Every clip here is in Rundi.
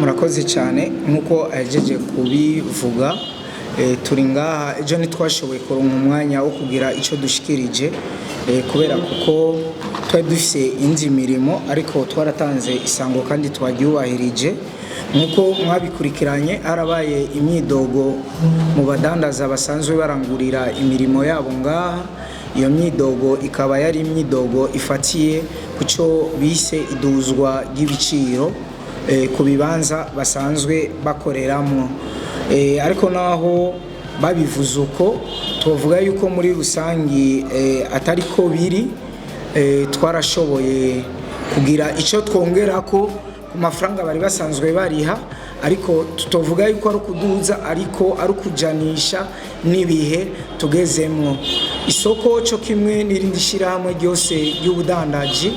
Murakoze cyane. Nk'uko ahejeje kubivuga, turi ngaha. Ejo ntitwashoboye kuronka umwanya wo kugira icyo dushikirije, kubera kuko twari dufise indi mirimo, ariko twaratanze isango kandi twaryubahirije. Nk'uko mwabikurikiranye, harabaye imyidogo mu badandaza basanzwe barangurira imirimo yabo ngaha. Iyo myidogo ikaba yari imyidogo ifatiye ku cyo bise iduzwa ry'ibiciro ku bibanza basanzwe bakoreramwo. Ariko naho babivuze uko, tuvuga yuko muri rusangi atari ko biri. Twarashoboye kugira icyo twongera ko ku mafaranga bari basanzwe bariha, ariko tutovuga yuko ari ukuduza, ariko ari ukujanisha n'ibihe tugezemwo. Isoko cyo kimwe n'irindi shyirahamwe ryose ry'ubudandaji,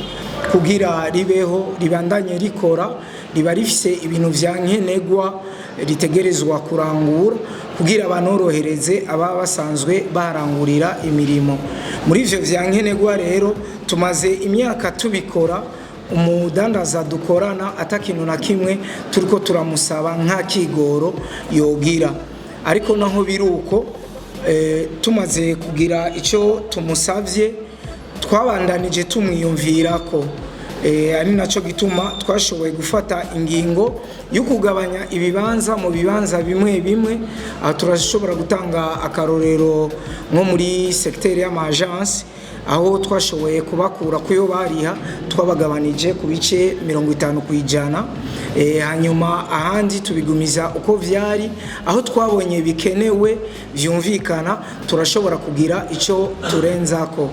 kugira ribeho, ribandanye rikora, riba rifise ibintu vya nkenerwa ritegerezwa kurangura kugira banorohereze ababa basanzwe baharangurira imirimo. Muri ivyo vya nkenerwa rero, tumaze imyaka tubikora, umudandaza dukorana atakintu na kimwe turiko turamusaba nk'akigoro yogira. Ariko naho biri uko, tumaze kugira icyo tumusavye, twabandanije tumwiyumvirako, ari nacyo gituma twashoboye gufata ingingo yo kugabanya ibibanza mu bibanza bimwe bimwe. Aha turashobora gutanga akarorero nko muri secteur y'ama agence, aho twashoboye kubakura kuyo bariha, twabagabanije ku bice 50%. Hanyuma ahandi tubigumiza uko vyari. Aho twabonye bikenewe vyumvikana, turashobora kugira ico turenzako.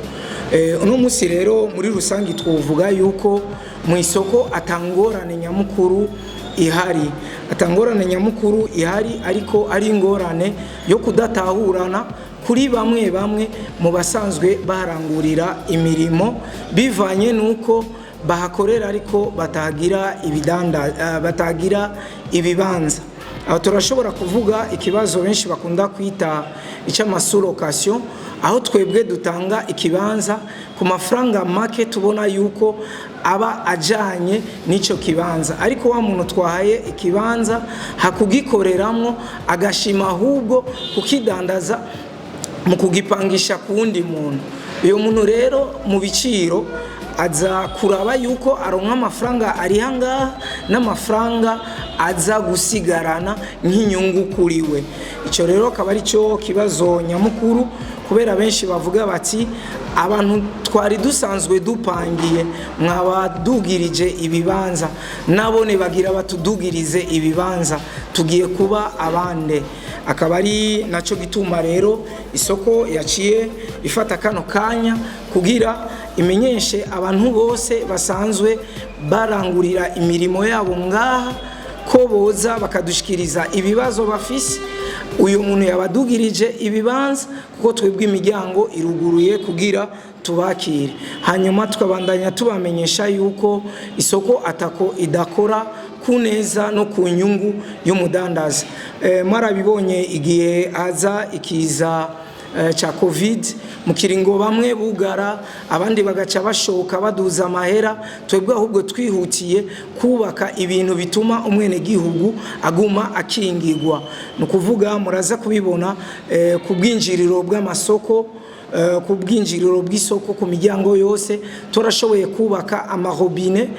Uno munsi rero, muri rusange twovuga yuko mu isoko atangorane nyamukuru ihari, atangorane nyamukuru ihari, ariko ari ingorane yo kudatahurana kuri bamwe bamwe mu basanzwe baharangurira imirimo, bivanye n'uko bahakorera ariko batagira ibidanda, batagira ibibanza. Aho turashobora kuvuga ikibazo benshi bakunda kwita icy'ama sous-location, aho twebwe dutanga ikibanza ku mafaranga make tubona yuko aba ajanye n'icyo kibanza, ariko wa muntu twahaye ikibanza hakugikoreramwo agashima ahubwo kukidandaza mu kugipangisha ku wundi muntu. Uyu muntu rero mu biciro aza kuraba yuko aronka amafaranga ariha ngaha n'amafaranga aza gusigarana nk'inyungu kuri we. Icyo rero akaba ari cyo kibazo nyamukuru, kubera benshi bavuga bati: "Abantu twari dusanzwe dupangiye mwabadugirije ibibanza, nabone bagira batudugirize ibibanza, tugiye kuba abande?" Akaba ari nacyo gituma rero isoko yaciye ifata kano kanya kugira imenyeshe abantu bose basanzwe barangurira imirimo yabo ngaha ko boza bakadushikiriza ibibazo bafise uyu muntu yabadugirije ibibanza, kuko twebwe imiryango iruguruye kugira tubakire. Hanyuma tukabandanya tubamenyesha yuko isoko atako idakora ku neza no ku nyungu y'umudandaza. Mwarabibonye igihe aza ikiza cya Covid, mu kiringo bamwe bugara, abandi bagaca bashoka baduza amahera, twebwe ahubwo twihutiye kubaka ibintu bituma umwenegihugu aguma akingigwa. Ni ukuvuga, muraza kubibona ku bwinjiriro bw'amasoko, ku bwinjiriro bw'isoko, ku miryango yose turashoboye kubaka amarobine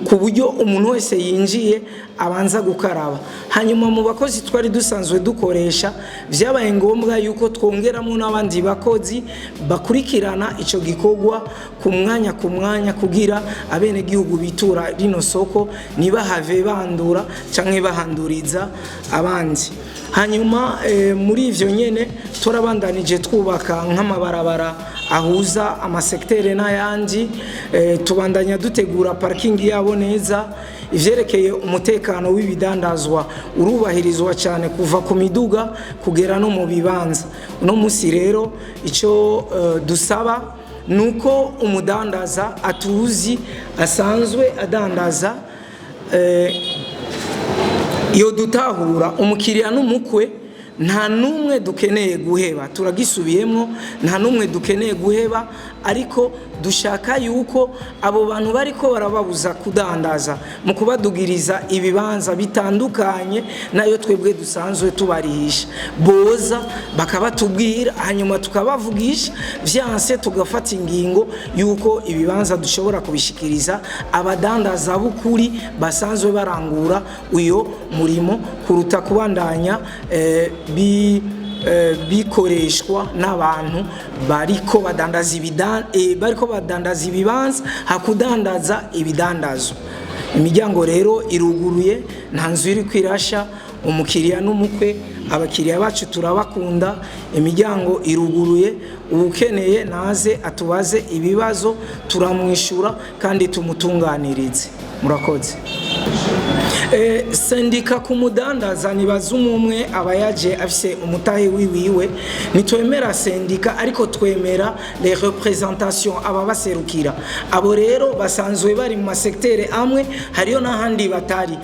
ku buryo umuntu wese yinjiye abanza gukaraba. Hanyuma mu bakozi twari dusanzwe dukoresha, byabaye ngombwa yuko twongeramo n'abandi bakozi bakurikirana icyo gikorwa ku mwanya ku mwanya, kugira abenegihugu bitura rino soko ntibahave bandura cyangwa bahanduriza abandi. Hanyuma muri ivyo nyene turabandanije twubaka nk'amabarabara ahuza amasektere n'ayandi, tubandanya dutegura parking yabo neza. Ivyerekeye umutekano w'ibidandazwa urubahirizwa cyane, kuva ku miduga kugera no mu bibanza. Uno munsi rero icyo dusaba nuko umudandaza atuzi asanzwe adandaza iyo dutahura umukiriya n'umukwe. Nta n'umwe dukeneye guheba, turagisubiyemo, nta n'umwe dukeneye guheba, ariko dushaka yuko abo bantu bariko barababuza kudandaza mu kubadugiriza ibibanza bitandukanye nayo twebwe dusanzwe tubarihisha, boza bakabatubwira, hanyuma tukabavugisha. Vyanse, tugafata ingingo yuko ibibanza dushobora kubishikiriza abadandaza b'ukuri basanzwe barangura uyo murimo, kuruta kubandanya bikoreshwa n'abantu bariko badandaza ibibanza hakudandaza ibidandazo. Imiryango rero iruguruye, nta nzu iri kwirasha, umukiriya n'umukwe. Abakiriya bacu turabakunda. Imiryango iruguruye, uwukeneye naze atubaze ibibazo, turamwishyura kandi tumutunganirize. Murakoze. Sendika ku mudandaza, nibaza umwe aba yaje afise umutahe wiwiwe. Ntitwemera sendika, ariko twemera les représentations, aba baserukira. Abo rero basanzwe bari mu masektere amwe, hariyo n'ahandi batari,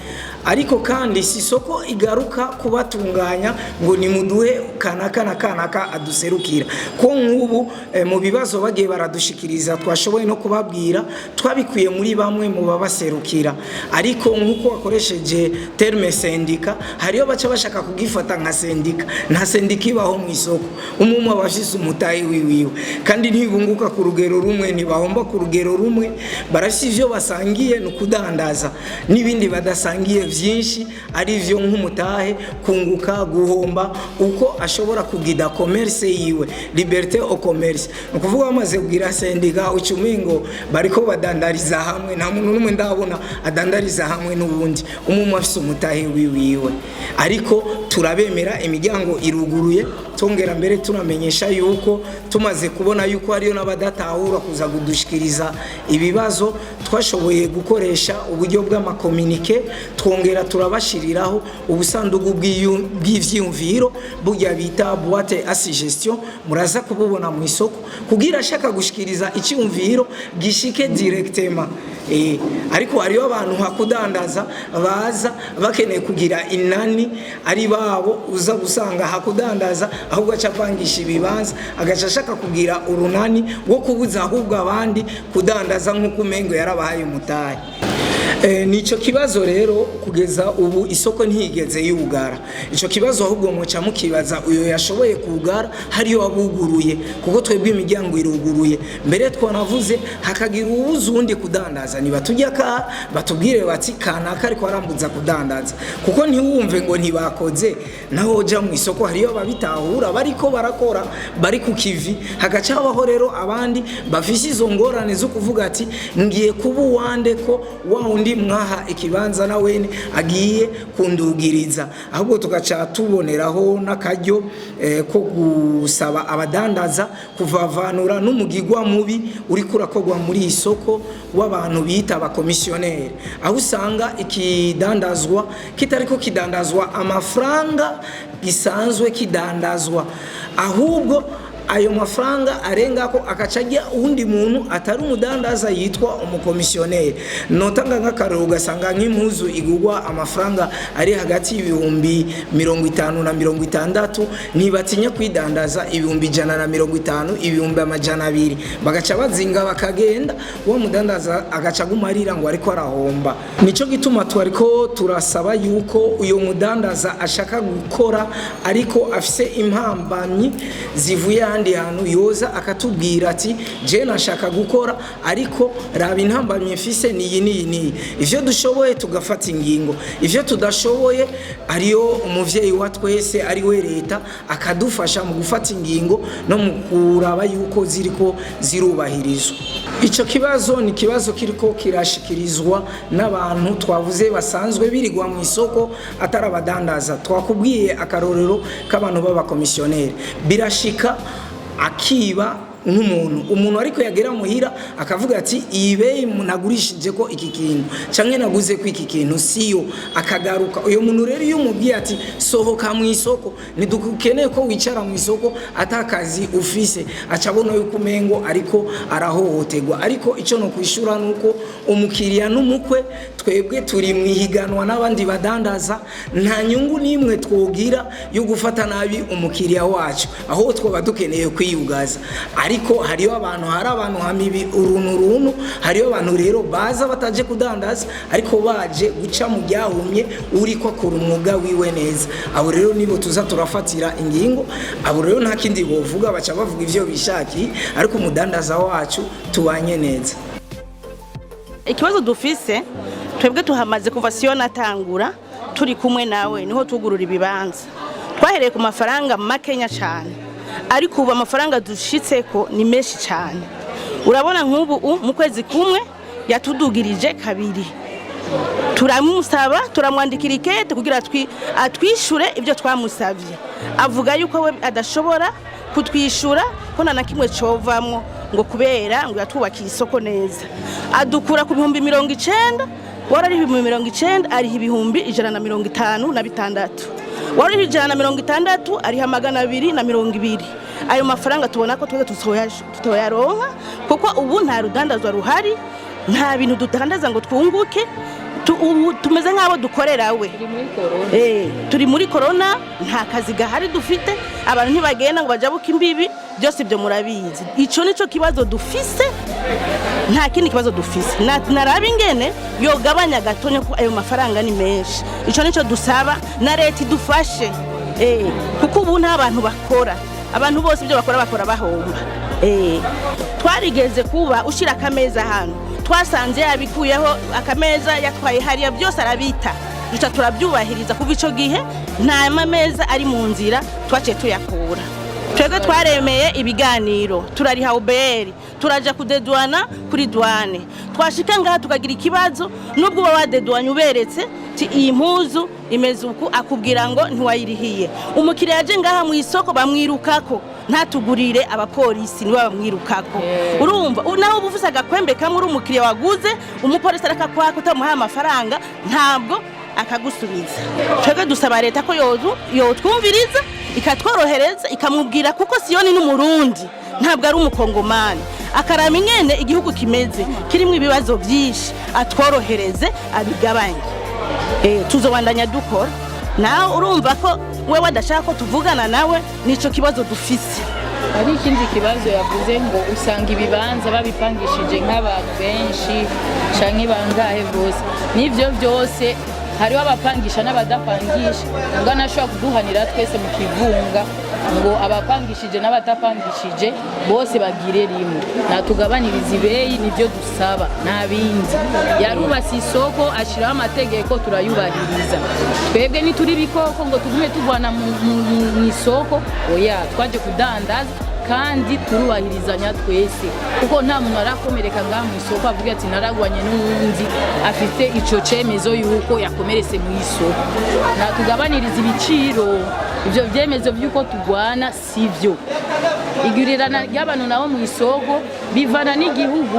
ariko kandi si isoko igaruka kubatunganya ngo nimuduhe kanaka na kanaka aduserukira. Ko nk'ubu mu bibazo bagiye baradushikiriza, twashoboye no kubabwira twabikuye muri bamwe mu babaserukira. Ariko nk'uko wakoresheje terme sendika, hariyo baca bashaka kugifata nka sendika. Nta sendika ibaho mu isoko. Umwe aba afise umutahe wiwiwe, kandi ntibunguka ku rugero rumwe, ntibahomba ku rugero rumwe. Barafise ivyo basangiye, ni ukudandaza, n'ibindi badasangiye vyinshi, ari vyo nk'umutahe, kunguka, guhomba, uko ashobora kugida commerce yiwe, liberté au commerce. Ni ukuvuga bamaze kugira sendika, ucumingo bariko badandariza hamwe. Nta muntu n'umwe ndabona adandariza hamwe n'ubundi, umwe afise umutahe wiwiwe. Ariko turabemera, imiryango iruguruye. Tongera mbere tunamenyesha yuko tumaze kubona yuko hariyo n'abadatahura kuza kudushikiriza ibibazo, twashoboye gukoresha uburyo bw'amakominike, twongera turabashiriraho ubusandugu bw'ivyiyumviro, burya bita boîte à suggestion. Muraza kububona mu isoko, kugira ashaka gushikiriza icyumviro gishike directement. Ariko hariyo abantu hakudandaza baza bakeneye kugira inani ari babo, uza gusanga hakudandaza ahubwo aca apangisha ibibanza, agaca ashaka kugira urunani wo kubuza ahubwo abandi kudandaza, nk'uko umengo yarabahaye umutahe. Nico kibazo rero, kugeza ubu isoko ntiyigeze yugara. Ico kibazo ahubwo muca mukibaza uyo yashoboye kugara, hariyo abuguruye, kuko twebwe imiryango iruguruye. Mbere twanavuze, hakagira uwuzi uwundi kudandaza, niba tujya ka batubwire bati kanaka ariko arambuza kudandaza, kuko ntiwumve ngo ntibakoze. Naho uja mu isoko hariyo ababitahura bariko barakora, bari ku kivi, hagaca habaho rero abandi bafise izo ngorane zo kuvuga ati ngiye kuba uwande ko wa wundi mwaha ikibanza na wene agiye kundugiriza. Ahubwo tugaca tuboneraho n'akaryo ko gusaba abadandaza kuvavanura n'umugigwa mubi uriko urakorwa muri iyi soko w'abantu bita abakomisiyoneri, aho usanga ikidandazwa kitariko kidandazwa amafaranga gisanzwe kidandazwa, ahubwo ayo mafaranga arengako akaca ajya uwundi muntu atari umudandaza yitwa umukomisiyoneri. Notanga nk'akarorero, ugasanga nk'impuzu igurwa amafaranga ari hagati y'ibihumbi 50 na 60, ntibatinya kwidandaza 150,000, 200,000, bagaca bazinga bakagenda, uwo mudandaza agaca aguma arira ngo ariko arahomba. Nico gituma twariko turasaba yuko uyo mudandaza ashaka gukora ariko afise impambamyi zivuye ahandi hantu, yoza akatubwira ati je nashaka gukora, ariko raba intambamyi mfise niyi niyi niyi. Ivyo dushoboye tugafata ingingo, ivyo tudashoboye ariyo umuvyeyi wa twese ari we leta, akadufasha mu gufata ingingo no mu kuraba yuko ziriko zirubahirizwa. Ico kibazo ni kibazo kiriko kirashikirizwa n'abantu twavuze basanzwe birirwa mu isoko atari abadandaza. Twakubwiye akarorero k'abantu b'abakomisiyoneri, birashika akiba. nk'umuntu. Umuntu ariko yagera muhira akavuga ati: "Iyi beyi nagurishije ko iki kintu canke naguze ko iki kintu siyo," akagaruka. Uyo muntu rero, iyo umubwiye ati: "Sohoka mu isoko, ntidukeneye ko wicara mu isoko atakazi ufise," aca abona yuko umengo ariko arahohoterwa. Ariko icyo no kwishura nuko umukiriya n'umukwe, twebwe turi mu ihiganwa n'abandi badandaza. Nta nyungu n'imwe twogira yo gufata nabi umukiriya wacu, aho twoba dukeneye kwiyugaza. Ariko hariyo abantu, hari abantu hamibi uruntu runtu, hariyo abantu rero baza bataje kudandaza ariko baje guca mu ryahumye uriko akora umwuga wiwe neza. Abo rero nibo tuza turafatira ingingo. Abo rero nta kindi bovuga, baca bavuga ivyo bishakiye, ariko umudandaza wacu tubanye neza. Ikibazo dufise twebwe, tuhamaze kuva siyo natangura turi kumwe nawe, niho tugurura ibibanza. Twahereye ku mafaranga makenya cyane, ariko ubu amafaranga dushitseko ni menshi cyane. Urabona nk'ubu mu kwezi kumwe yatudugirije kabiri. Turamusaba, turamwandikira ikete kugira atwishure ibyo twamusabye. Avuga yuko we adashobora kutwishyura, ko nta na kimwe covamwo, ngo kubera ngo yatwubakiye isoko neza. Adukura ku 90,000, wari ari 90,000, ariha 156,000. Wari uriho 160, ariha 220. Ayo mafaranga tubona ko twebwe tutoyaronka, kuko ubu nta rudandazwa ruhari, nta bintu dutandaza ngo twunguke. Ubu tumeze nk'abo dukorera we. Turi muri korona, nta kazi gahari dufite, abantu ntibagenda ngo bajabuke imbibi, byose ibyo murabizi. Ico nico kibazo dufise, nta kindi kibazo dufise. Naraba ingene yogabanya gatonya, ko ayo mafaranga ni menshi. Ico nico dusaba, na leta idufashe. Kuko ubu nta bantu bakora, abantu bose ibyo bakora bakora bahomba. Twarigeze kuba ushira akameza hano, twasanze yabikuyeho akameza, yatwaye hariya byose arabita, duca turabyubahiriza. Kuva ico gihe nta mameza ari mu nzira, twaciye tuyakura. Twebwe twaremeye ibiganiro, turariha OBR, turaja kudedwana kuri douane. Twashika ngaha tukagira ikibazo, nubwo uba wadedwanye uberetse ti iyi mpuzu imeze uku, akubwira ngo ntiwayirihiye. Umukiriya yaje ngaha mu isoko bamwirukako, ntatugurire, abapolisi nibo bamwirukako. Urumva naho uba ufise agakwembe kamwe, uri umukiriya waguze, umupolisi arakakwaka utamuhaye amafaranga, ntabwo akagusubiza. Twebwe dusaba leta ko yotwumviriza, ikatworohereza, ikamubwira, kuko Siyoni n'Umurundi, ntabwo ari Umukongomani. Akaraba ingene igihugu kimeze, kirimo ibibazo byinshi, atworohereze, abigabanye. Tuzobandanya dukora. Nawe urumva ko wewe adashaka ko tuvugana nawe, nico kibazo dufise. Hari ikindi kibazo yavuze, ngo usanga ibibanza babipangishije nk'abantu benshi canke bangahe bose. N'ivyo byose, hariho abapangisha n'abadapangisha. Ubwo anashobora kuduhanira twese mu kivunga, ngo abapangishije n'abatapangishije bose bagire rimwe, natugabaniriza ibeyi. Nibyo dusaba, nta bindi. Yarubatse isoko, ashyiraho amategeko, turayubahiriza. Twebwe ntituri ibikoko ngo tugume turwana mu isoko, oya. Twaje kudandaza kandi turubahirizanya twese, kuko nta muntu arakomereka ngaha mu isoko avuga ati naragwanye n'uwundi, afite ico cemezo yuko yakomeretse mu isoko. Natugabaniriza ibiciro. Ivyo vyemezo vy'uko tugwana sivyo. Igurirana ry'abantu nabo mu isoko bivana n'igihugu,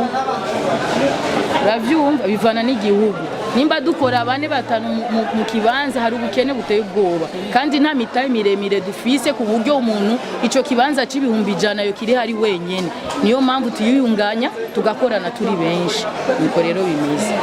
uravyumva, bivana n'igihugu. Nimba dukora bane, batanu mu kibanza, hari ubukene buteye ubwoba, kandi nta mitahe miremire dufise ku buryo umuntu ico kibanza c'100,000 yo kiri hari wenyene. Niyo mpamvu tuyiyunganya, tugakorana turi benshi. Niko rero bimeze.